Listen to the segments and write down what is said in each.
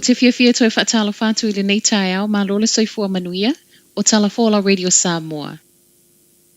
te fiafia e toe faatalofa atu i lenei taeao, malo le soifua manuia, o Tala Folau Radio Samoa.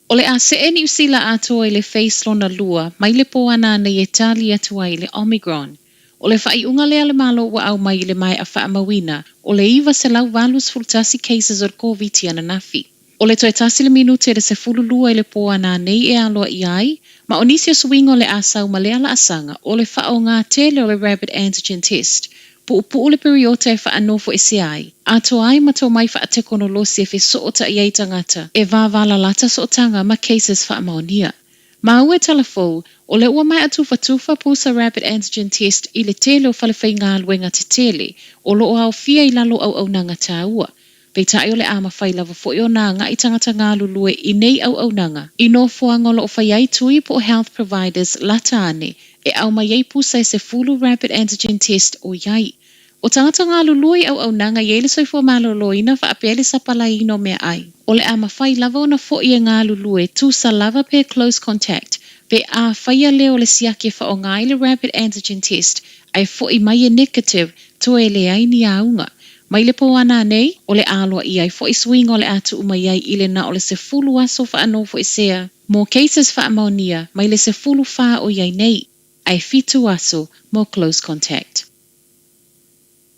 O le a see Niu Sila atoa i le phase lona lua, mai le pō ananei e tali atu ai i le Omicron. O le faaiuga lea a le Malo ua aumai i le maea faamauina o le 981 cases o le Koviti ananafi. O le toe tasi le minute i le 12 i le pō ananei e aloaia ai, ma o nisi o suiga o le a sau ma lea laasaga, o le faaaoga tele o le rapid antigen test, puupuu le piriota e faanofoesea ai, atoa ai ma tomai faatekonolosi e fesootai ai tagata e vavalalata sootaga ma cases faamaonia. Maua e Tala Fou, o lea ua maea tufatufa pusa rapid antigen test i le tele o fale faigaluega tetele o lo o aofia i lalo o auaunaga taua. Peitai o le a mafai lava foi ona agai tagata galulue i nei auaunaga i nofoaga o lo o fai ai tui po o health providers lata ane e aumai ai pusa e 10 rapid antigen test o i ai. O tagata galulue i auaunaga e i ai le soifua maloloina faapea le sapalaiina o meaai. O le a mafai lava ona foi e galulue tusa lava pe close contact pe a faia lea o le siaki e faaaoga ai le rapid antigen test ae foi mai e negative toe leai ni auga. Mai le pō ananei, o le a aloaia ai foi suiga o le a tuu mai ai i le na o le 10 aso faanofoesea mo cases faamaonia mai le 14 o i ai nei, ae 7 aso mo close contact.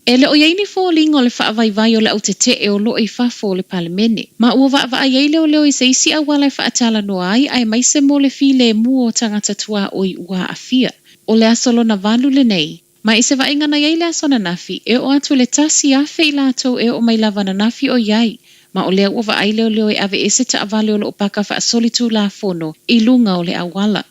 E le o i ai ni foliga o le faavaivai o le au tetee o lo o i fafo o le Palemene. Ma ua vaavaai ai leoleo i se isi auala e faatalanoa ai aemaise mo le filemu o tagata tuaoi ua aafia. O le aso lona valu lenei. Ma i se vaaiga na i ai le aso ananafi, e oo atu i le 1,000 i latou e oo mai lava ananafi o i ai. Ma o lea ua vaai leoleo e aveese taavale o lo o paka faasolitulafono i luga o le auala.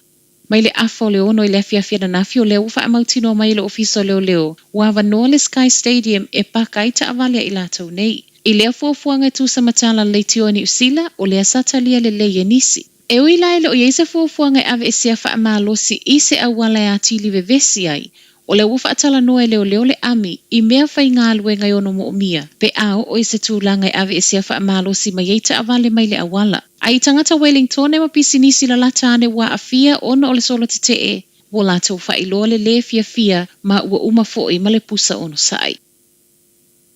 Mai le 5:30 i le afiafi ananafi o lea ua faamautinoa mai e le Ofisa o Leoleo ua avanoa le Sky Stadium e paka ai taavale a i latou nei. I lea fuafuaga e tusa ma tala leitioa Niu Sila, o lea sa talia lelei e nisi. E ui la e le o i ai se fuafuaga e aveesea faamalosi i se auala e atili vevesi ai, o lea ua faatalanoa e leoleo le ami i mea faigaluega e ono moomia, pe a oo i se tulaga e aveesea faamalosi mai ai taavale mai le auala. Ae i tagata Wellington ma pisinisi lalata ane ua aafia ona o le sola tetee, ua latou faailoa le lē fiafia ma ua uma foi ma le pusa onosai.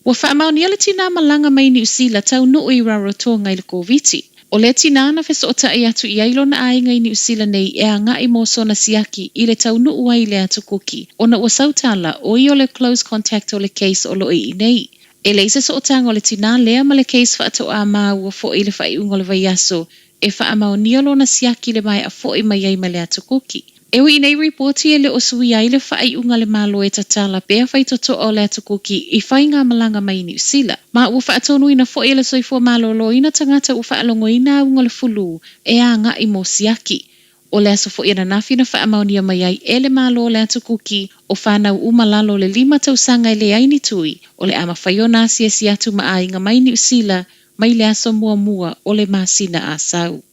Ua faamaonia le tinā malaga mai Niu Sila taunuu i Rarotonga i le Koviti. O lea tinā na fesootai atu i ai lona aiga i Niu Sila nei e agai mo sona siaki i le taunuu ai i le Atu Kuki, ona ua sau tala o ia o le close contact o le case o lo o i nei. E leai se sootaga o le tinā lea ma le case faatoa maua foi i le faaiuga o le vaiaso e faamaonia lona siaki i le maea foi mai ai mai le Atu Kuki. E ui i nei ripoti e le o suia ai le faaiuga a le Malo e tatala pea faitotoa o le Atu Kuki i faigamalaga mai i Niu Sila. Ma ua faatonuina foi e le Soifua Maloloina tagata ua faalogoina auga o le fulu e agai mo siaki. O le aso foi ananafi na faamaonia mai ai e le Malo o le Atu Kuki o fanau uma lalo o le 5 tausaga e leai ni tui, o le a mafai ona asiasi atu ma aiga mai Niu Sila mai le aso muamua o le masina Asau.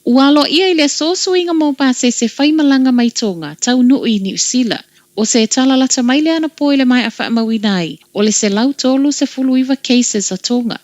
Ua aloaia i le aso suiga mo pasese faimalaga mai Tonga, taunuu i Niu Sila. O se tala lata mai le anapo i le maea faamauina ai, o le 139 cases a Tonga.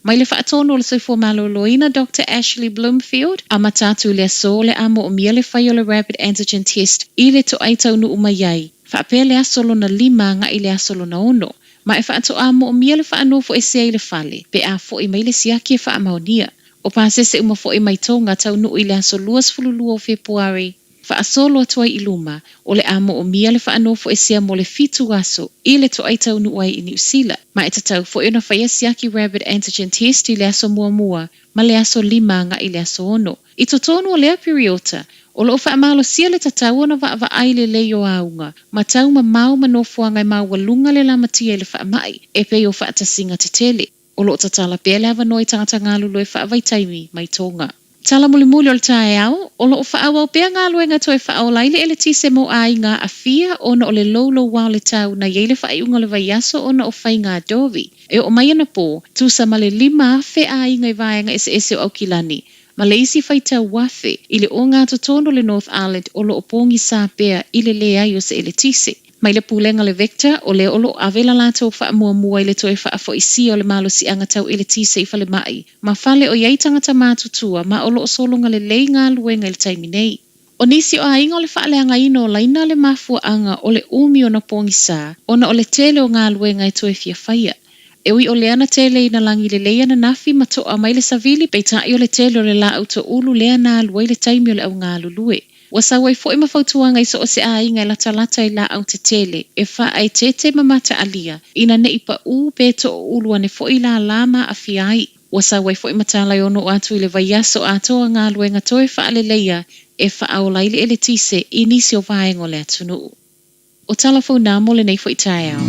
Mai le faatonu o le Soifua Maloloina Dr Ashley Bloomfield, amata atu i le aso o le a moomia le fai o le rapid antigen test i le toai taunuu mai ai, faapea le aso lona 5 agai i le aso lona 6. Ma e faatoa moomia le faanofoesea i le fale, pe a foi mai le siaki e faamaonia. O pasese uma foi mai Tonga taunuu i le aso 22 o Fepuari, faasolo atu ai i luma, o le a moomia le faanofoesea mo le 7 aso i le toai taunuu ai i Niu Sila. Ma e tatau foi ona faia siaki rapid antigen test i le aso muamua ma le aso 5 agai i le aso 6. I totonu o lea piriota, o lo o faamalosia le tatau ona vaavaai lelei o auga, ma tau mamao ma nofoaga e maualuga le lamatia i le faamai, e pei o faatasiga tetele. O lo o tatala pea le avanoa i tagata galulue faavaitaimi mai Tonga. Tala mulimuli o le taeao, o lo o faaauau pea galuega toe faaola ai le eletise mo aiga aafia ona o le louloua o le tau na i ai le faaiuga o le vaiaso ona o faiga Dovi. E oo mai anapo, tusa ma le 5,000 aiga i vaega eseese o Aukilani, ma le isi faitau afe i le ogatotonu o le North Island o lo o pogisa pea i le leai o se eletise. Mai le pulega le Vector, o lea o lo o ave la latou faamuamua i le toe faafoisia o le malosiaga tau eletise i falemai, ma fale o i ai tagata matutua ma o lo o sologa lelei galuega i le taimi nei. O nisi o aiga o le faaleagaina o laina le mafuaaga o le umi ona pogisa ona o le tele o galuega e toe fia faia. E ui o lea na tele ina lagi lelei ananafi ma toa mai le savili, peitai o le tele o le laau toulu lea na alu ai le taimi o le augalulue. Ua sau ai foi ma fautuaga i so o se aiga e latalata i laau tetele e faaeteete ma mataalia ina ne i paū pe toulu ane foi lala ma aafia ai. Ua sau ai foi ma tala e ono oo atu i le vaiaso atoa galuega toe faaleleia e faaola ai le eletise i nisi o vaega o le atunuu. O tala fou na mo lenei foi taeao.